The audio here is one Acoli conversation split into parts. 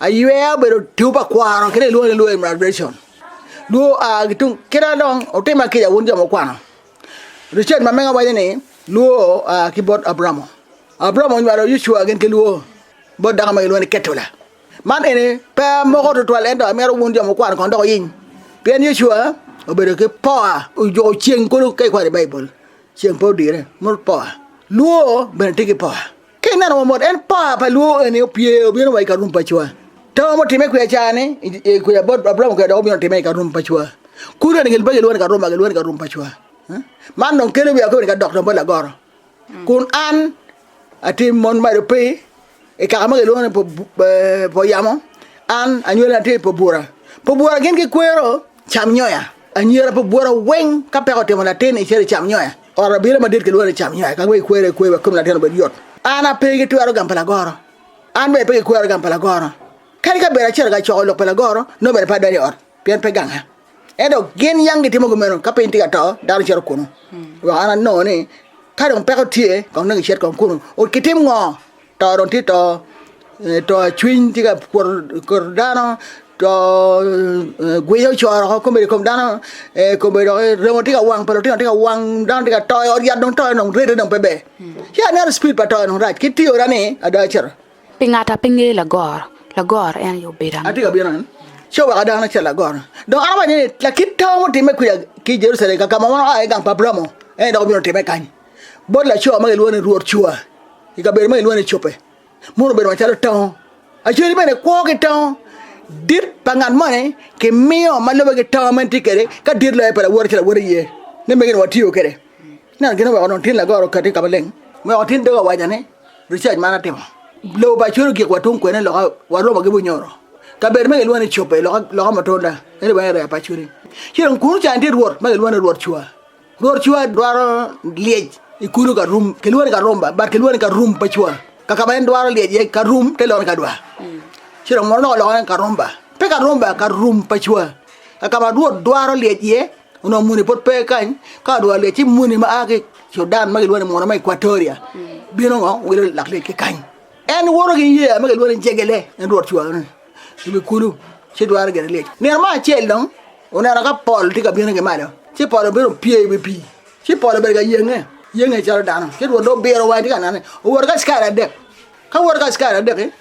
Ayweya obedo tipo pa kwaro kit ma kilwongo ni Luo immigration. Luo oa ki tung kit ma dong wutima kica wun jo ma wukwano. Research ma mega waco ni Luo oa ki bot Abramo. Abramo onywalo Yucua gin ki Luo bot dako ma kilwongo ni Ketula. Man eni pe amoko tutwal ento amito wun jo ma wukwano kong dok wuyiny. Pien Yocwa obedo ki poa, ojuko ceng kulu ka ikwano i Baibul, ceng pe odire, mot poa. Lwor bene tye ki poa. Ka ineno wa mot, en poa pa lwor eni opye obino wa i ka rum pa cwa. To mutimme kwica ca-ni, kwica bot Abraim kwica dok obino otimme i ka rum pa cwa. Kulu eni pe gilwongo ni ka rumma, gilwongo ni ka rum pa cwa. Man dong kelo wiya kobedi ka dok dong bot lagoro. Kun an atye mon malo pe i kaka ma gilwongo ni Poyamo, an anywalina tye i Pobura. Pobura gin gikwero cam nyoya. Anyira Pobura weng ka peko otimo latin icito i cam nyoya. Ot abila madit kilwongo ni cam nyoya ka ma gikwero iye kwer wek kom latin obed yot. An ape gitwero gam pa lagoro. An bene pe gikwero gam pa lagoro. Kadi ka bedo acito ka coko lok pa lagoro, nongo bene pe adonyo i ot pien pe ganga. Ento gin yang gitimo kumeno ka piny tye ka to, dano cito kunu. Wek an anongo ni ka dong peko tye, kong dong gicit kong kunu. Kitim ngo? To dong tye to, to cwiny tye ka kwoto dano, to gwinyo ocoro oko kome i kom dano, kome dok remo tye ka wang pa lutino tye ka wang, dano tye ka to, ot yat dong to dong rete dong pe ber. Ci aneno speed pa to dong rac, ki tiyona ni ada acito. Pi ngat a pe ngeyo lagoro, lagoro en aye obedo ango? Atye ka bino en, ci oweko dano acel lagoro. Dong an awaco ni, lakit to mutimme kwija ki i Jerucalem, ka ma wan oa iye gang pa Abraim, en aye dok obino timme kany, bot laco ma gilwongo ni Rwot Cua, i kabedo ma gilwongo ni Cope. Mono obedo macalo tango. Acwali bene kwo ki tango. Dit pa ngat moni kimiyo ma lubbe ki tango ma en tye kwede, ka dit loyo pa lawote ci lawote ye ni mege ni watiyo kwede. Neno gin oweko dong tin lagoro okati ka maleng. Weko tin doga owaco ni, Research man atimo. Lobo pa Acholi ogik wa tung kwene loka waromo ki Bunyoro. Kabedo ma gilwongo ni Cope loka loka Mutunda ento weng area pa Acholi. Ci dong kunu ca tye rwot ma gilwongo ni Rwot Cwa. Rwot Cwa dwaro lyec i kulu ka rum kilwongo ni Karumba but kilwongo ni Karum pa Cwa. Kaka ma en dwaro lyec iye Karum te loko ni Kadwa. Ci dong mono dok oloko ni Karumba. Pe Karumba, Karum pa Cwa. Kaka ma Rwot dwaro lyec iye Onongo muni pwod pe kany, ka odwaro lyec ci muni ma a ki i Cudan ma gilwongo ni muno me Equatoria bino ngo wilo lak lyec ki kany. En woto ki yeya ma gilwongo ni jegele, en rwot cwalo-ni i wi kulu ci dwaro gire lyec. Nino mo acel dong oneno ka pol tye ka bino ki malo, ci pol obino opye i wi pii, ci pol obedo ka yenge, yenge calo dano. Ci rwot dong obiro wange tye ka nene, owoto ki askari adek. Ka owoto ki askari adek-ki,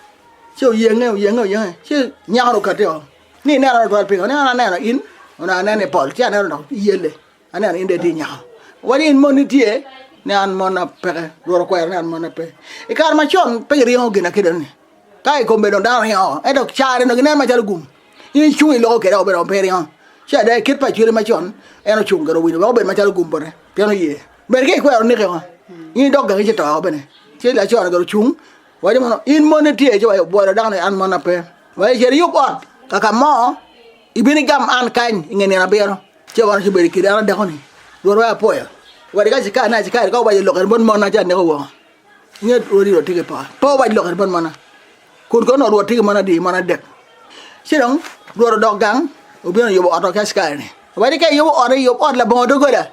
ci oyenge, oyenge, oyenge, ci nyako-ni okatti woko. Ni ineno twal pingo? Ni an aneno in, onongo aneno i pol, ci aneno dok iyelle, aneno in dong itye nyako. Waco in moni tye? Ni an monna peke, Rwot okwero ni an monna pe. I kare macon pe giringo gin akeda-ni, ka i kome dong dano ringo, ento caro dong gineno macalo gum. In icung iloko kwede obedo pe iringo. Ci ada i kit pa Acholi macon, en ocung kede owinyo wek obed macalo gum bote, pien oye. Bed ka ikwero niki ngo, in idok gangi ci ito woko bene. Ci laco-ni kede ocung, waco mono in moni tye? Ci waco obwolo dako ni an monna pe. Wek icit iyub ot kaka mo, ibin igam an kany i nge nino abiro. Ci wan obedo i kidi an adako-ni, Rwot wek apwoyo. Owaco ki acikari ni, Acikari, ka wuwaco lok eni bot monna ci aneko woko. Inge rwodi dong tye ki poka. Pe wuwac lok eni bot monna. Kun kono onongo rwot tye ki mon adi? Mon adek. Ci dong rwot odok gang, obino oyubo ot ki acikari-ni. Owaco ni, Ka iyubo ot, iyub ot labongo doggola.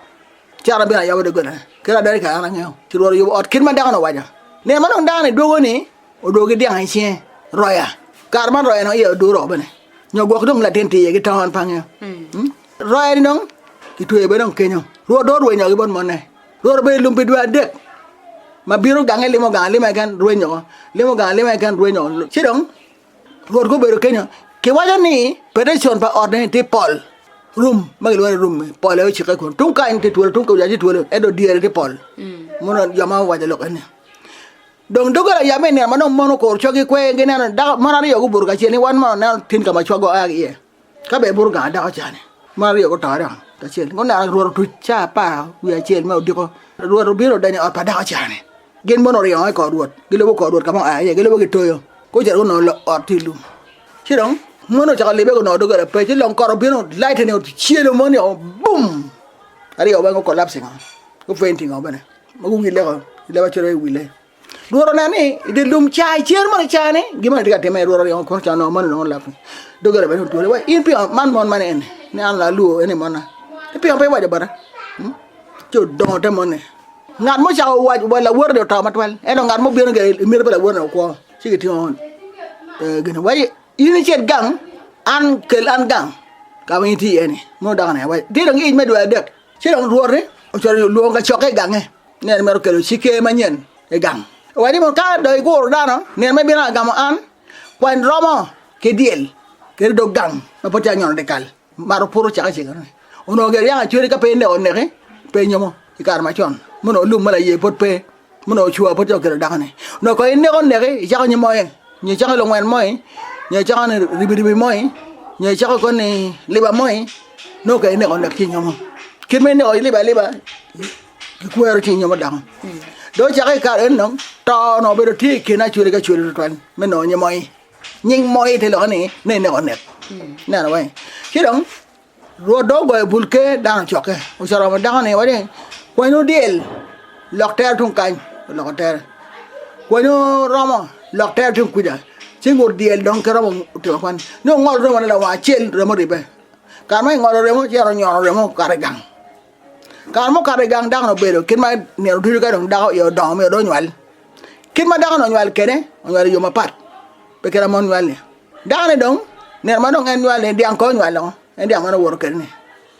Ci an abino ayabo doggola. Kit adada kara an angeyo. Ci rwot oyubo ot kit ma dako-ni owaco. Nino ma dong dako-ni dwogo-ni, Odwogo ki dyang i cinge, roya. Kare man roya-ni iye oduro bene, nyo gwok dong latin tye iye ki tongo an pe angeyo. Roya-ni dong kitweyo bene dong kenyo. Rwot dong orwenyo ki bot monne. Rwot obedo i lum pi dwe adek ma bino gange limo gang alima keken rwenyo oko, limo gang alima keken rwenyo oko. Ci dong Rwot gubedo kenyo. Kiwaco ni petition pa ot-ni tye pol, room ma gilwongo ni room-mi pol aye ocikke kunu. Tung kany tye twolo, tung kuca tye twolo ento dyere tye pol. Mono jo ma owaco lok eni. Dong doggola oyabbe i nino ma dong mon okuro coggi kwe, gineno ni dako mon aryo gubuto kacel ni wan mono waneno tin ka ma cwakgi oa ki iye, ka bene ibuto gang dako ca-ni. Mon aryo guto dong kacel. Guneno Rwot otuc caa apar wiye acel me odiko, Rwot obino odonyo i ot pa dako ca-ni. Gin mono oringo i kor Rwot, gilubo kor Rwot ka ma oa iye, gilubo gitoyo, gucito gunongo ot tye i lum. Ci dong mon ocako libe gunongo doggola pe, ci long kot obino lightning ocelo mon-ni woko bum! Aryo weng gu-collapsing woko, gu-fainting woko bene. ma guwille ko i leb acel aye wille. Rwot oneno ni i dye lum ca i cer moni ca-ni gin moni tye ka timme Rwot oringo kono ca onongo moni onongo olap doggola bene otwele wa in pingo man mon mani eni ni an alwor eni monna ni pingo pe iwaco bota hmm? ci odongo te moni ngat mo ocako waco wa lawote ni oto matwal ento ngat mo obino gire i miti pa lawote ni okwo ci gitingo eh, gin waci. In icit gang, an kel an gang ka ma in itye iye-ni. Mono dako-ni awaco, tye dong ic me dwe adek. Ci dong rwot-ti ocito olwongo kacokke i gange ni en mito kelo cikke manyen i gang. Owaco ni, Mono ka dong iguro dano, nino ma ibino ka gamo an, kwany romo ki dyel kede dog gang ma pud tye anyono dyekal. Mato pur ocake ceng eno ni. Onongo gire yang acweri ka pe ineko oneki, pe inyomo i kare macon. Muno olum ma laye pud pe, muno ocwa pud tye okelo dako ni. Onongo kong ineko oneki, icako nyo moye, nyo icako lungwen moi, nyo icako ni ribiribi moi, nyo icako kono ni liba moi, nongo kong ineko onek ci inyomo. Kit ma ineko liba aliba, kikwero ci inyomo dako. Dong ocake i kare eno dong, to onongo obedo tye i kin acweri ki acweri tutwal me nongo nyo moi. Nying mo ite lokke ni ne ineko nek. Ineno wai. Ci dong Rwot dong ogoyo bul ker dano ocokke. Ocoro dako ni wadi kwanyo dyel lok tere tung kany oloko tere. Kwanyo romo lok tere tung kuca. Ci ngut dyel dong ki romo otimo kwan. Ni ongol remo ne lawang acel remo oribbe. Kare ma ingolo remo ci en onyono remo okato i gang. Kare ma okato i gang dako ni obedo kit ma nino ducu ka dong dako iye odongo myero dong onywal. Kit ma dako-ni onywal kwede, onywal i yo mapat pe kit ma mon nywal-li. Dako-ni dong, nino ma dong en nywal-li, dyang kong onywal woko, en dyang ma en owoto kwede-ni.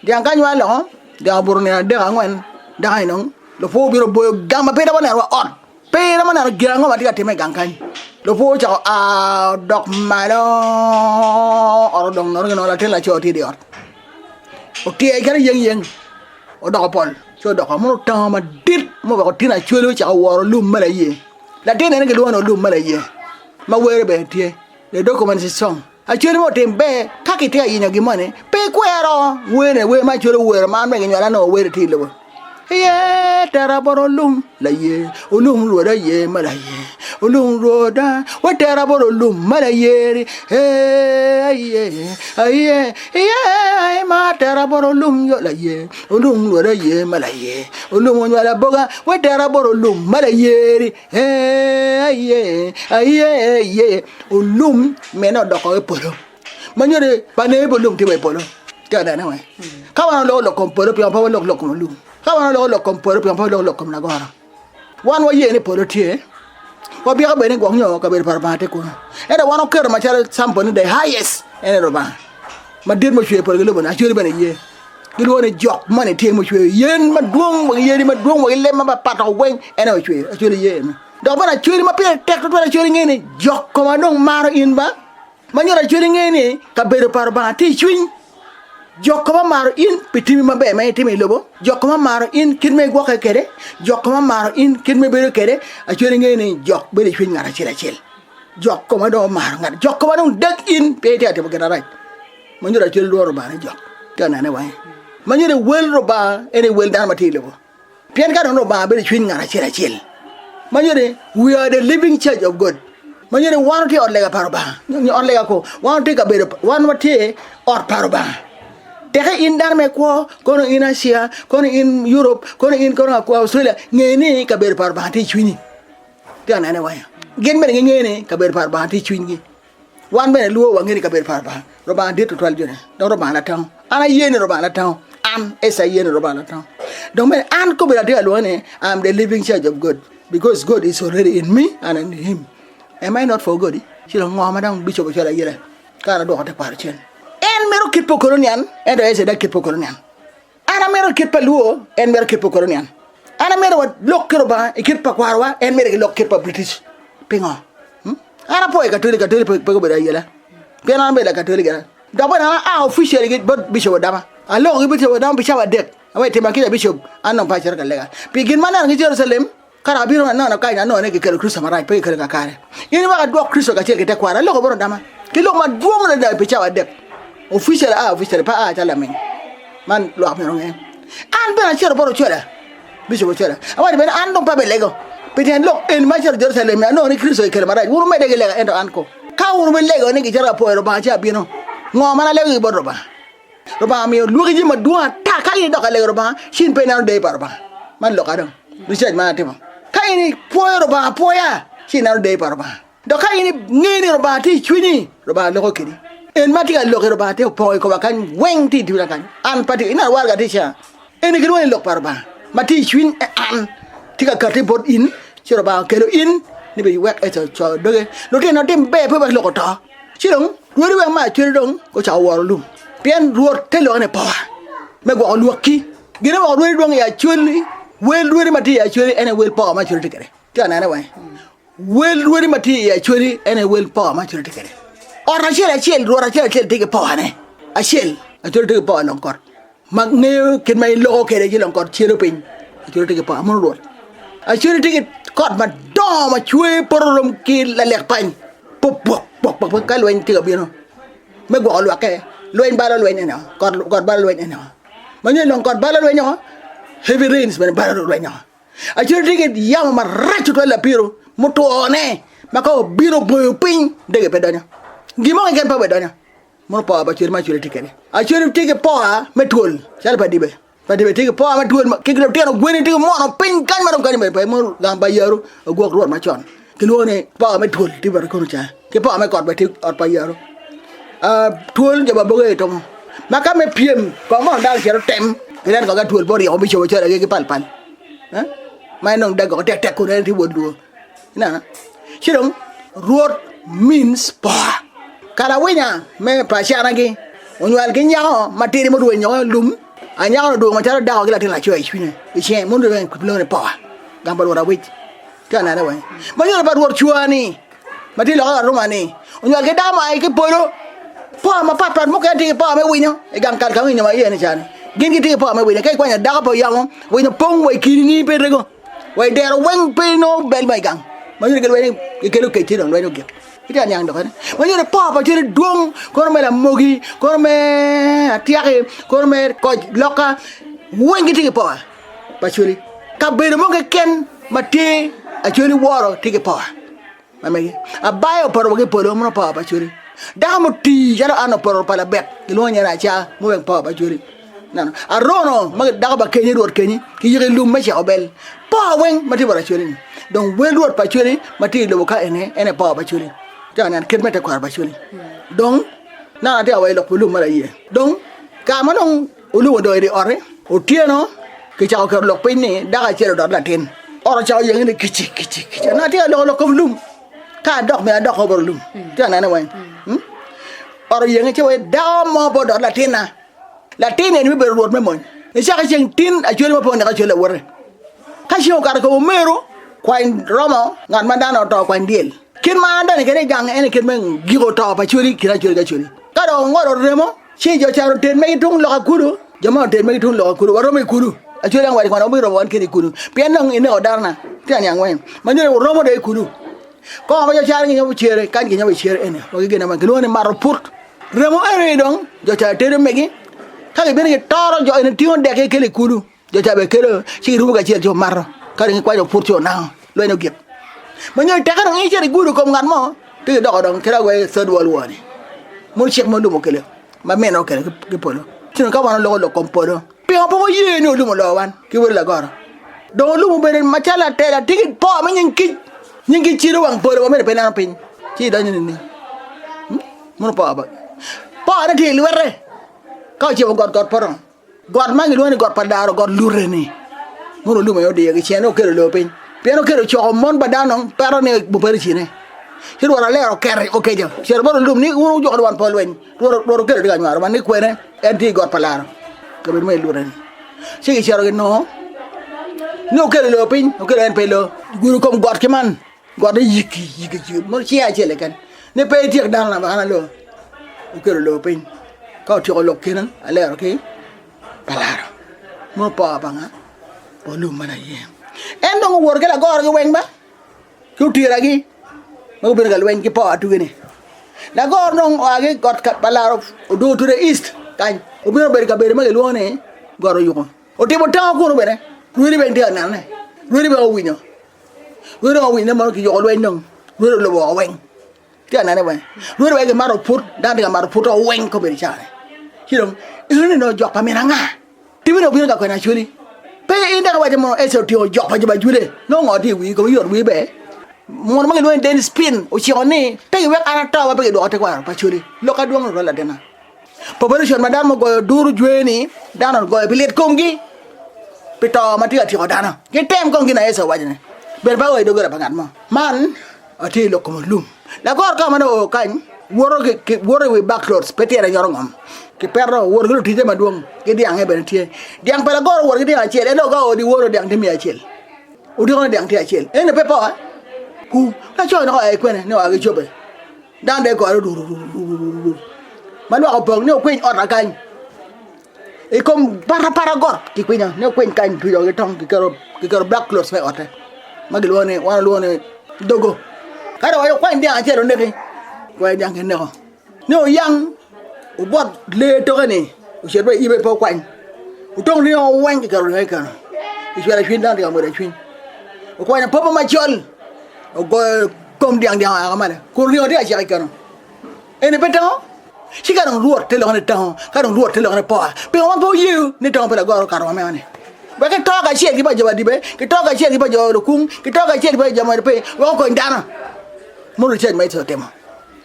Dyang ka nywal woko, dyang obuto nino adek angwen, dako-ni dong lupur obino oboyo gang ma pe iromo neno wa ot, pe iromo neno gin ango ma tye ka timme i gang kany. Lupur ocako a odok malo, ot odong nono ginongo latin laco tye i dye ot, otyer calo yeng yeng. Odoko pol, ci odoko mono otango madit ma oweko tyen acwali ocako woro lum ma laye. Latin ene gilwongo ni olum ma laye, ma were bene tye. The document is song. Acwali mo otim ber, ka kitye ka yenyo gin moni, pe ikwero wene, wer ma acwali owero ma an bene ginywala nongo were tye i lobo. Iye tera bot olum laye, olum rwoda ye ma laye, olum rwoda, we tera bot olum ma layeri, ee aye, aye, iye aye ma tera bot olum yo laye, olum rwoda ye ma laye, olum onywalo aboga, we tera bot olum ma layeri, ee aye, aye, aye, olum mine odoko i polo. Ma nyuto ni pa nebi olum tye wa i polo. Tye ka nene weng. Ka wan waloko lok kom polo pingo pe walok lok kom olum? Ka wan waloko lok kom polo pingo pe walok lok kom lagoro? Wan waye ni polo tye, wabyeko bene ni gwok nyo kabedo pa Lubanga tye kunu. Ento wan waketo macalo sample ni the highest en aye Lubanga madit ma ocweyo polo ki lobo-ni, acwali bene ye. Gilwongo ni jok moni tye mucweyo yen madwong wa ki yadi madwong wa ki lem mapapat weng en aye ocweyo, acwali ye eno. Dok bene acwali ma pire tek tutwal acwali nge ni jok koma dong maro in ba. Ma nyuto acwali nge ni kabedo pa Lubanga tye i cwiny. Jok ma maro in pi timi maber ma itimo i lobo, jok ma maro in kit ma igwokke kwede, jok ma maro in kit ma ibedo kwede, acwali nge ni jok bedo i cwiny ngat acel acel. Jok ma dong omaro ngat, jok ma dong dag in pien itye ka timo gin marac. Ma nyuto acwali lworo Lubanga ni jok tye ka nene wange. Ma nyuto wel Lubanga en aye wel dano ma tye i lobo. Pien ka dong Lubanga bedo i cwiny ngat acel acel, ma nyuto ni we are the living church of God, ma nyuto ni wan watye i ot lega pa Lubanga, nyo ot lega ko, wan watye i kabedo, wan watye ot pa Lubanga. Teke in dano me kwo, kono in Acia, kono in Europe, kono in kono Australia, nge ni kabedo pa Lubanga tye i cwinyi. Tye ka nene wange. Gin bene gingeyo ni kabedo pa Lubanga tye i cwinygi. Wan bene lwor wange ni kabedo pa Lubanga. Lubanga dit tutwal joni, dok Lubanga latango. An aye ni Lubanga latango. An Esa aye ni Lubanga latango. Dong bene an kobedo atye ka lwonge ni I am the living church of God because God is already in me and in him. Am I not for God? Ci dong ngo ma dong bishop ocwalo ayela ka an adwoko tekwaro cen? En mito kit pa okolonian, ento Esa dag kit pa okolonian. An amito kit pa Luo, en mito kit pa Okolonian. An amito walok ki Rubanga i kit pa kwarowa, en mito gilok kit pa British. Pingo? Hmm? An apwoyo Katoli, Katoli pe, pe gubedo ayela. Pien an abedo Lakatoli gira. Dok bene an aa officially ki bot Bishop Odama. Aloko ki Bishop Odama pi cawa adek. Awaco tima kica Bishop, an dong pe acito ka lega. Pi gin ma aneno ki Jerucalem, Ka dok abino aneno kany, anongo ni gikelo Kricito marac, pe gikelo kakare. In iwek adwok Kricito kacel ki tekwaro. Aloko bot Odama ki lok madwong adada pi cawa adek. Official aa official, pe aa calo laming. Man lwak myero onge. An bene acito bot Ocola, Bishop Ocola. Awaco bene an dong pe abilego pi tyen lok eni ma acito Jerucalem-mi, anongo ni Kricito gikelo marac. Wun wumedde ki lega, ento an ko. Ka wun wubilego ni gicito ka poyo Lubanga ci abino, ngo ma nalego ki bot Lubanga? Lubanga omiyo lwaki jami madwong ata. Ka in idok ka lego Lubanga, ci in pe ineno deyo pa Lubanga. Man lok adong. Research man atimo. Ka in ipwoyo Lubanga apwoya, ci ineno deyo pa Lubanga. Dok ka in ingeyo ni Lubanga tye i cwinyi, Lubanga loko kedi. En ma tye ka lok-ki Lubanga tye opongo i koma kany weng tye i cwinya kany. An pe atye, ineno waraga tye i cinga. Eni kilwongo ni lok pa Lubanga ma tye i cwiny an tye ka kati bot in, ci Lubanga okelo in ni bene iwek Ecau oco doge. Lutino tim ber pe wek lok oto. Ci dong. Rwodi weng me Acholi dong gucako woro lum pien Rwot te lokke ni power me gwoko lwakki. Gin oweko rwodi dwong i Acholi, wel rwodi ma tye i Acholi en aye wel power ma Acholi tye kwede. Tye ka nene weng. Wel rwodi ma tye i Acholi en aye wel power ma Acholi tye kwede. Ot acel acel, rwot acel acel tye ki power ne acel. Acholi tye ki power long kot ma ngeyo kit ma iloko kwede ci long kot celo piny. Acholi tye ki power mono rwot. Acholi tye ki kot madongo ma cwer poto rom ki lalek pany pop pok pok pok ka lweny tye ka bino me gwoko lwakke. Lweny balo lweny eno, kot balo lweny eno. Ma nyo long kot balo lweny o, heavy rains bene balo lweny o. Acel tye ki yamo marac tutwal lapiro mutwone ma ka obino oboyo piny dege pe donyo. Gin mo keken pe obedonyo. Mono poa pa acwali ma acwali tye kwede. Acwali tye ki poa me twol calo pa dibe. Pa dibe tye ki poa me twol ki lutino gweni tye ki mwono piny kany ma dong kany bene pe mono gang pa yaro ogwok rwot macon. Kilwongo ni poa me twol tye bene kunu ca ki poa me kot bene tye ot pa yaro. Twol jo ma boge itomo ma ka me pyem kong mono dano cito tem ginen kong ka twol pe oryeko bicobo calo ki pal pal ma en dong daggo tek tek kun en tye wod luo ineno ci dong rwot means power kalawinya me pa acanagi onywal ki nyako matidi murwenyo lum anyako ni odwogo macalo dako ki latin laco i cwinye i cinge mono dong kilwongo ni power gang pa rwot awic tye ka nene weng ma nyuto pa rwot cwa-ni ma tye i loka Aruma-ni onywal ki dako ma ki polo poa mapatpat mukene tye ki poa me winyo i gang kal ka ma inyomo iye ni cani gin gitye ki poa me winyo ka ikwanyo dako pa oyamo winyo pong wa i kini pe rego wa i dero weng pe nongo bel ma i gang ma nyuto gilwenyo gikelo kec ci dong lweny ogik itye ka niang dok ene ma nyuto poa pa cwiny dwong kono me lamogi kono me atyaki kono me koc loka weng gitye ki poa pa Acholi. Kabedo mo keken ma tye Acholi woro tye ki power ma megi. Abayo opoto wa ki i polo mono power pa Acholi. Dako mutii calo an opoto pa labek gilwongo nyere Aca muweko power pa Acholi. Neno arono ma dako pa kenyi rwot kenyi kiyiko i lum me ceko bel. Power weng ma tye bot Acholi ni. Dong wel rwot pa Acholi ma tye i lobo ka eni en aye power pa Acholi. Itye ka neno kit me tekwaro pa Acholi. Dong naka atye ka waco lok pa lum ma laye. Dong kare ma dong Olum odonyo i dye ot-ti otyeno, kicako keto lok piny ni dako acel odot latin. Ot ocako yenge ni kici kici kici. Onongo atye ka loko lok kom lum. Ka adok myero adok bot olum. Tye ka nene weng. Ot oyenge ci waci dako mo pe odot latinna. Latin eni bibedo rwot me mony. Nicako ceng tin acwali mo pe oneko acwali lawote. Ka ceng okato i kom omeru, kwany romo, ngat ma dano oto kwany dyel. Kit ma an adonyo kwede i gang en aye kit me giko to pa acwali i kin acwali ki acwali. Ka dong ongolo remo, Ci jo ca oter megi tung loka kulu, jo ma oter megi tung loka kulu, waromo i kulu. Acwali ang waco kwana wabino romo wan kede i kulu, pien dong ineko dano-na. Tye ka niang weng. Ma nyuto ni wuromo dong i kulu. Kongo ma jo ca ginyomo cere, kany ginyomo i cere eni, wa gigene ma gilwongo ni mato put. Remo eno-ni dong jo ca tedo megi, ka gibino gitoro jo eni tingo dekgi kelo i kulu. Jo ca bene kelo ci girubo kacel ci omato, ka dong gikwanyo put ci onango, lweny ogik. Ma nyo teke dong icito igudo kom ngat mo, ci gidoko dong kit aye third world war ni. Mono cik ma olum okelo, ma mine okelo ki polo. Ci dong ka wan oloko lok kom polo, pingo pe waye ni olum oloo wan ki welo lagoro? Dong olum obedo macalo atela, tye ki por me nying kic, nying kic cido wang polo ma mene pe neno piny, ci idonyo nining? Mono por ba? Porne tye i lwete, ka ocimo got got poto. Got man gilwongo ni got pa daro, got lute-ni. Mono olum aye odiyo ki cene okelo lobo piny. Pien okelo coko mon pa dano peto ni bupere cine. Ci Rwot alero oketo okeco ocito bot olum ni wun wujuko dwan pol lweny. Rwot Rwot okelo tye ka nywaro man ni kwene en tye i got pa laro kabedo ma i lute-ni. Ci gicito ginongo ni okelo lobo piny okelo en pe lobo. Gudo kom got ki man. Got-te yiki yiki yiki mono cinge acel keken ni pe ityek dano na an aloo okelo lobo piny ka otyeko lok kene alero ki palaro mo po pa nga olum ma aye en dong owoto ki lagoro ki weng ba ki otiragi ma gubedo ka lweny ki po atugi ni lagoro dong oa ki got palaro odwogo to the east kany obino obedo i kabedo ma gilwongo ni got oyuko otimo tango kunu bene rwedi bene tye ka nene rwedi bene owinyo Rwed dong owinyo mono kiyuko lweny dong rwed olobo woko weng tye ka nene weng rwed weng gimato put dano tye ka mato put weng kobedo cani ci dong enoni dong jok pa min anga timine obino ka kwena acholi pe in dok iwaco mono Ecau otingo jok pa jo pa Jude nongo ngo tye i wii kong iyot wii ber mono ma gilwongo ni Dennis Pin ociko ni pe giwek an ato ma pe gidwoko tekwaro pa Acholi lok adwong tutwal latinna. Population ma dano mugoyo duru jwe ni dano ogoyo pi lit komgi pi to ma tye ka tyeko dano. Gitem kong gin a Yecu owaco ni bedo pe oa i doggola pa ngat mo. Man atye i lok kom olum. Lagor ka ma dong oo kany. Woto ki woto i wi back roads pe tyene nyoto ngom. Kipeto woto ki luticce madwong ki dyange bene tye. Dyang pa lagoro owoto ki dyang acel ento ka odi woto dyang tye miya acel. Odiko ni dyang tye acel. Eni pe poa? Ku. Laco ni oa ki kwene ni oa ki cobe. Dano dong ikore rurururururu ma lwak opong ni okwiny ota kany. I kom patapata got kikwinyo ni okwiny kany otuco ki tong kiketo black cloths me otte ma gilwongo ni wan walwongo ni dogo. Ka dong okwany dyang acel oneki kwai dyang kineko ni oyang obwot lee toke ni ocit wa i ibe pe okwany otong ringo weng kiketo ringo kikeno icwero cwiny dano tye ka mwodo cwiny okwanyo popo macol ogoyo kom dyang dyang oa malo kun ringo tye ka cek kikeno. Eni pe tango? Ci ka dong Rwot te loko ni tango, ka dong Rwot te loko ni poa, pingo wan pe wuyeyo ni tango pe lagoro okato wa meno-ni? Wek kito kacel ki pa jo madibe, kito kacel ki pa jo lukung, kito kacel ki pa jo ma pe, wek okony dano. Mono ricac ma Yecu otimo.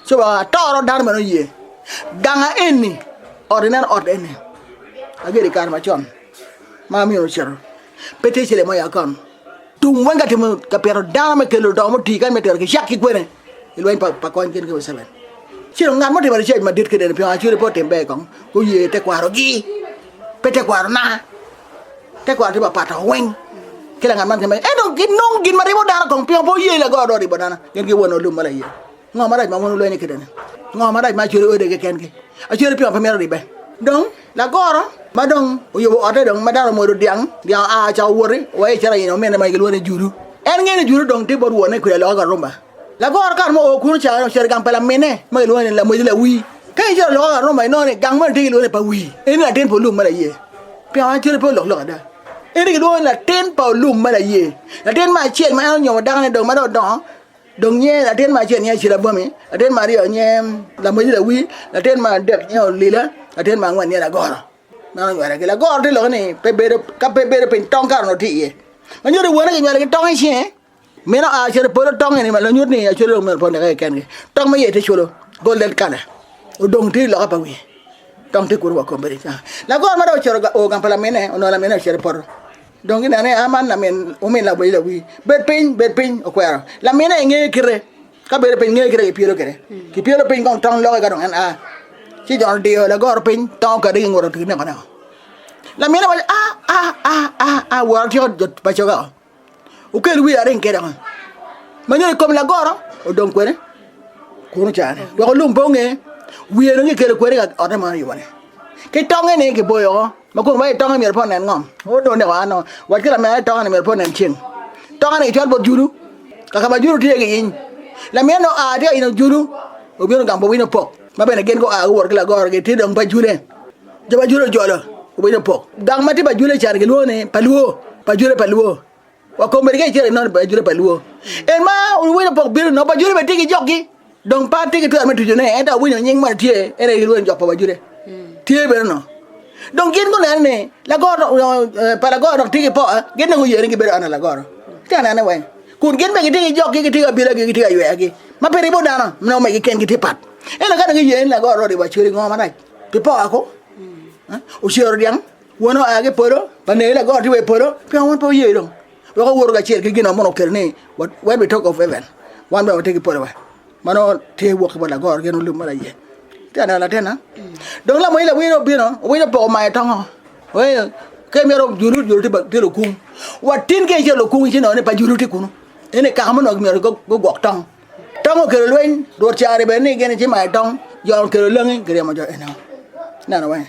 Ci weko atoro dano meno oye. Ganga eni, ot ineno ot eni, agedo i kare macon, ma amyero ocito, pe tye cele mo i akon. Tum weng ka timo ka pito dano me kelo dongo mutii kany me tero kicak ki kwene i lweny pa pa kony gin ki Museveni. Ci dong ngat mutimo research madit kede ni pingo Acholi pe otim ber kong guye tekwarogi pe tekwaro na tekwaro tye mapat o weng ki langat man keme ento ginong gin ma ribo dano kong pingo pe oye lago do ribo dano gin ki won olum ma laye ngo marac ma wun wulwenyo kede ni ngo marac ma Acholi ode keken ki Acholi pingo pe mito ribbe dong lagoro ma dong oyubo otte dong ma dano omwodo dyang dyang oa ocako woti wa icito aye omine ma gilwongo ni Julu en ngeyo ni Julu dong tye bot wonne kwede aloka Karumba Lagoro kare mo oo kunu ca ocito i gang pa lamine ma gilwongo ni Lamweci Lawi. Ka icito loka ka Roma inongo ni gang moni tye gilwongo ni pa Wi. En ni latin pa Olum ma laye. Pingo en cwale pe olok lok ada? En ni gilwongo ni latin pa Olum ma laye. Latin me acel ma en onyomo dakone dong ma dong odongo dong nye latin me acel nye Acila Bwami, latin me aryo nye Lamweci Lawi, latin me adek nye Olila, latin me angwen nye Lagoro. Meno onywale ki Lagoro tye lok ni pe bedo ka pe bedo piny tong kare onongo tye iye. Ma nyuto ni wone kinywale ki tong i cinge. Meno a cito i polo tong eni ma lanyut ni acwalo dong myero pe oneke keken-gi. Tong ma iye tye colo, golden color, odong tye i loka pa wiye. Tong tye kunu wa kombeddi ca. Lagoro ma dong ocito o gang pa lamine, onongo lamine ocito i poto. Dong gineno ni a man lamin, omin lawi lawi. Bed piny, bed piny, okwero. Lamine aye ngeyo kite. Ka bedo piny ngeyo kite kipyelo kwede. Kipyelo piny kong tong loke ka dong en a. Ci jon odiyo lagoro piny, tong okati ki ngute kineko neko. Lamine waco a a a a a wora tyeko jo pacoka o. Wukel wi aring kede ko ma nyo i kom lagoro odong kwede kunu cane wek olum pe onge wiye dong kikelo kwede ka otte ma oyubo ni ki tonge ni kiboyo ko ma kun wa i tonge myero pe onen ngom odong neko ano wac ki lamera ni tonge ni myero pe onen ceng tonge ni kicwal bot julu kaka ma julu tye ki yiny lamera ni oa tye ka yino julu obino gang pa winyo pok ma bene gin gua guwoto ki lagoro gi tye dong pa jule Jo pa Juda ojolo obedo pok. Gang ma tye pa Juda can gilwongo ni pa Lwo, pa Juda pa Lwo. Wa kombeddi ka icito inongo pa Juda pa Lwo. En ma owinyo pok bino nongo pa Juda bene tye ki jokgi. Dong pe atye ki twero me tucone ento awinyo nying moni tye en aye gilwongo ni jok pa Juda. Tye bene no. Dong gin guneno ni lagoro pa lagoro dok tye ki po gin dong guye ni gibedo ana lagoro. Itye ka nene weng. Kun gin bene gitye ki jokgi, gitye ki abilagi, gitye ka yweyagi ma pe ribo dano nongo megi kengi tye pat. Ento ka dong giye ni lagoro oribo acwali ngo marac? Pi poka ko, ocero dyang, won oa ki i polo, pa neri lagoro tye wa i polo, pingo wun pe wuye dong? Wek owuto kacel ki gin ma mono okelo ni, when we talk of heaven, wan bene watye ki polo wa, ma nongo tye wok ki bot lagoro gin olub ma laye. Itye ka neno latinna? Dong lamony lawiny obino, owinyo poko omayo tongo, oye, ka imito julu, julu tye lukung. Wa tin ka icito lukung ci inongo ni pa julu tye kunu. Ene kaka ma onongo myero gugwok tong. Tong okelo lweny, Rwot caro bene ni gin ci mayo tong, jo okelo langi giryemo jo eno. Ineno weng?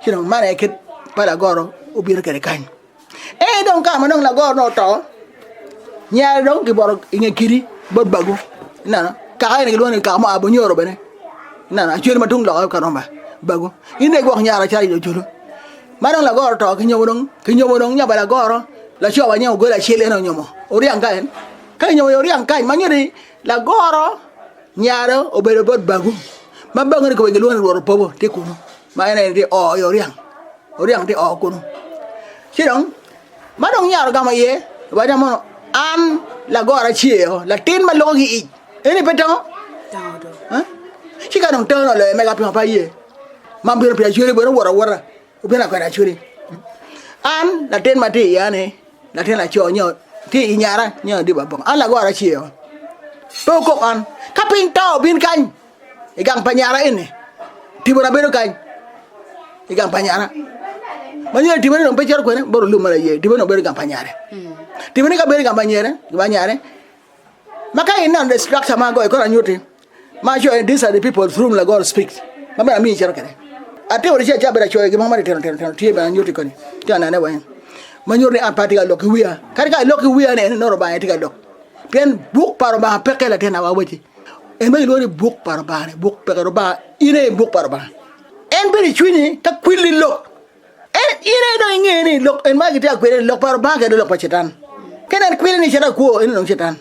Ci dong man aye kit pa lagoro obino kwede kany. Ee dong ka ma dong lagoro dong oto, nyare dong kiboto i nge kidi bot bagu. Ineno? Kaka eni gilwongo ni kaka mua Bunyoro bene. Ineno? Acwele ma tung loka Karumba, bagu. In dong igwok nyara calo ojolo. Ma dong lagoro oto kinyomo dong, kinyomo dong nya pa lagoro, laco wa nyinge Ogolo Acel en onyomo. Oryang ka en. Ka inyomo i oryang kany, ma nyuto ni lagoro nyare obedo bot bagu, ma bagu ni kome gilwongo ni Rwot Opobo tye kunu, ma en aye tye oo i oryang, oryang tye oo kunu. Ci dong, ma dong nyare ogamo iye, owaco mono, an lagoro acel, latin ma loko ki ic, eni pe tango? Ci ka dong tango oloyo mega pingo pe aye? Ma bino pi acwali bene owoto awota, obino akweda acwali. An latin ma tye i iya-ni, Latin laco nyo tye i nyara nyo adiba bongo. An lagoro acel. Pe wukok an. Ka piny to obin kany. I gang pa nyara eni, tipona bedo kany i gang pa nyara. Ma nyo tipone dong pe cito kwene bot olum ma laye, tipone dong bedo i gang pa nyare. Tipone ka bedo i gang pa nyere, pa nyare, ma ka ineno the structure ma agoyo kore anyutti, ma acoyo ni these are the people through whom Lagoro speaks, ma bene amiyo icito kwede. Atimo research abedo acoyo gin mo ma titino tino tino tye bene anyutti koni, tye ka nene weng. Ma nyuto ni an pe atye ka lok ki wiya. Kadi ka alok ki wiya ni eni nongo Lubanga aye tye ka lok. Pien buk pa Lubanga peke latinna wa awacci. En ma gilwongo ni buk pa Lubanga-ni, buk peke Lubanga, in aye i buk pa Lubanga. En bedo i cwinyi ka kwilli lok. En in aye dong inge ni lok en ma gitye ka kwede lok pa Lubanga kede lok pa Catan. Ka en kwili ni cito akwo, en dong Catan.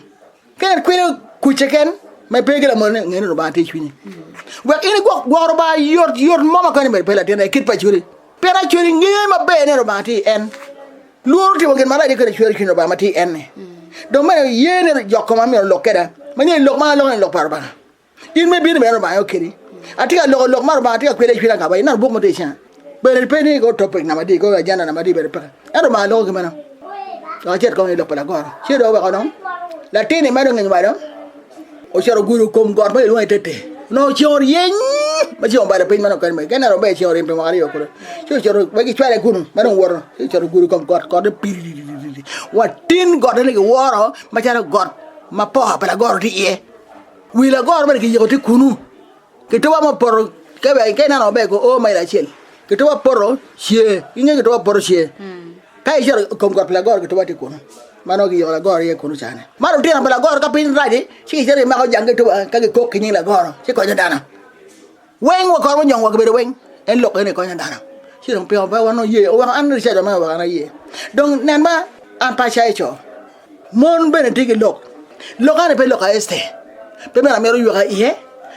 Ka en kwili kucce ken ma pe ki lamone, nge ni Lubanga tye i cwinyi. Wek in igwok gwoko Lubanga yot yot mo ma koni mere pe latin i kit pa Acholi. Pien Acholi ngeyo maber ni Lubanga tye i en. Lworo timo gin marac kede cwero cwiny Lubanga ma tye i en-ni. Dong meno ye ni jok koma myero olok keda, ma nyo ni lok ma aloko ni lok pa Lubanga. In ma ibino bene Lubanga aye okeli. Atye ka loko lok ma Lubanga tye ka kweda i cwinya ka ba ineno buk mo tye i cinga. Bene pe ni ko topic namba adi, ko agenda namba adi bene peke. Ento Lubanga loko ki meno. Dok acit kong i lok pa lagoro. Ci dong oweko dong latin-ni ma dong nginywalo ocito ogudo kom got ma kilwongo ni Tete. Onongo ceng oryeny ma ceng obalo piny manok kene. Ka ineno maber ceng oryeny pi mwaka aryo kulu. Ci ocito wek gicwale kunu ma dong owoto ci ocito ogudo kom got got-te piririririri. Wa tin got-te ni giworo macalo got ma poka pa lagoro tye iye. Wi lagoro bene kiyiko tye kunu. Kituba mo poto ka ineno maber ko o mail acel. Kituba poto ce inge kituba poto ce. Ka icito i kom got pa lagoro kituba tye kunu. Ma nongo kiyiko lagoro iye kunu cane. Ma lutino pa lagoro ka piny rac ci gicito gimako jang kituba ka gikok ki nying lagoro ci konyo dano. Weng wa kor munyong wa kibedo weng en lok eni konyo dano. Ci dong pingo pe wan oye oweko an research wa meno oweko an aye. Dong nen ma an pe acayo co. Mon bene tye ki lok. Lok eni pe lok a Ester. Pe bene amito yweka iye,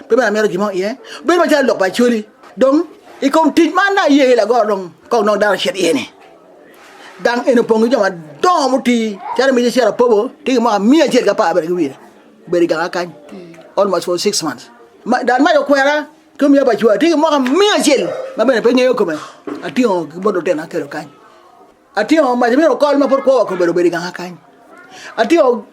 pe bene amito gin mo iye. Bedo macalo lok pa Acholi. Dong i kom tic man dong aye ki lagoro dong kong dong dano ocit iye ni. Gang eni opong ki jo madongo mutii calo mic acel apobo tye ki mwaka 110 bene ki wiye. Obedo i ganga kany almost for 6 months. Dan mac okwera ki omiya pa cwara tye ki mwaka 101 ma bene pe ngeyo kome. Atingo ki bot lutino akelo kany. Atingo mac myero okol ma pud kwo wa kobedo obedo i ganga kany. Atingo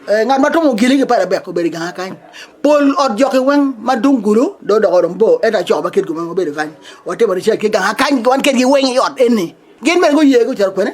ngat ma tumo gili ki pala bek obedo i ganga kany. Pol ot joki weng ma dung gulu dong odoko dong bor ento acoko ma kit gumeno obedo kany. Watimo research ki ganga kany wan kedgi weng i ot eni. Gin bene guye gucito kwene.